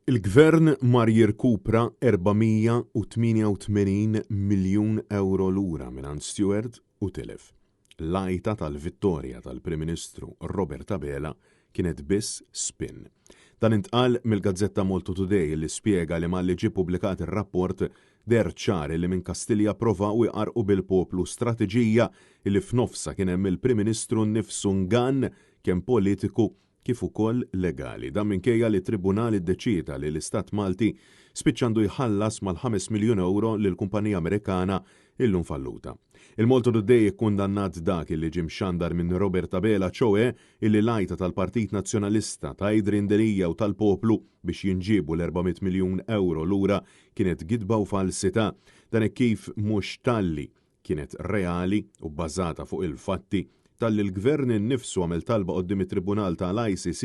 Il-Gvern mar jirkupra 488 miljun ewro lura mingħand Steward u tilef. L-għajta tal-vittorja tal-Prim Ministru Robert Abela kienet biss spin. Dan intqal mill-gazzetta Malta Today li spjega li malli ġie ppubblikat ir-rapport deher ċar li minn Kastilja provaw iqarrqu bil-poplu strateġija li f'nofsha kien hemm il-Prim Ministru nnifsu ngann kemm politiku kif ukoll legali. Dan minkejja li t-Tribunal iddeċieda li l-Istat Malti spiċċa għandu jħallas mal-5 miljun ewro lill-kumpanija Amerikana illum falluta. Il-Malta Today ikkundannat dak illi ġie mxandar minn Robert Abela ċoe illi l-għajta tal-Partit Nazzjonalista, ta' Adrian Delia u tal-poplu biex jinġiebu l-400 miljun ewro lura kienet gidba u falsità. Dan hekk kif mhux talli kienet reali u bbażata fuq il-fatti, talli l-Gvern innifsu għamel talba quddiem it-Tribunal ta' l-ICC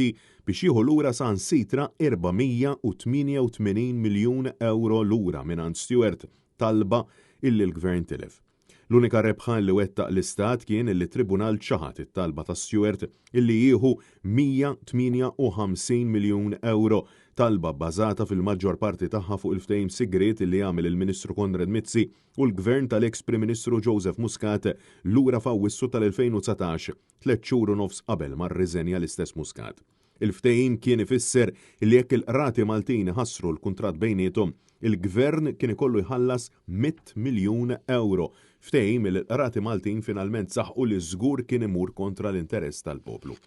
biex jieħu lura saħansitra 488 miljun ewro lura mingħand Stewart, talba illi l-Gvern tilef. L-unika rebħa illi wettaq l-Istat kien illi t-Tribunal ċaħad it-talba ta' Stewart illi jieħu 158 miljun ewro, talba bbażata fil-maġġor parti tagħha fuq il-ftehim sigriet illi għamel il-Ministru Konrad Mizzi u l-Gvern tal-eks Prim Ministru Joseph Muscat lura f'Awwissu tal-2019, tlett xhur u nofs qabel ma rriżenja l-istess Muscat. Il-ftehim kien ifisser li jekk il-qrati Maltin iħassru l-kuntratt bejniethom, il-Gvern kien ikollu jħallas 100 miljun ewro, ftehim li l-qrati Maltin finalment saħqu li żgur kien imur kontra l-interess tal-poplu.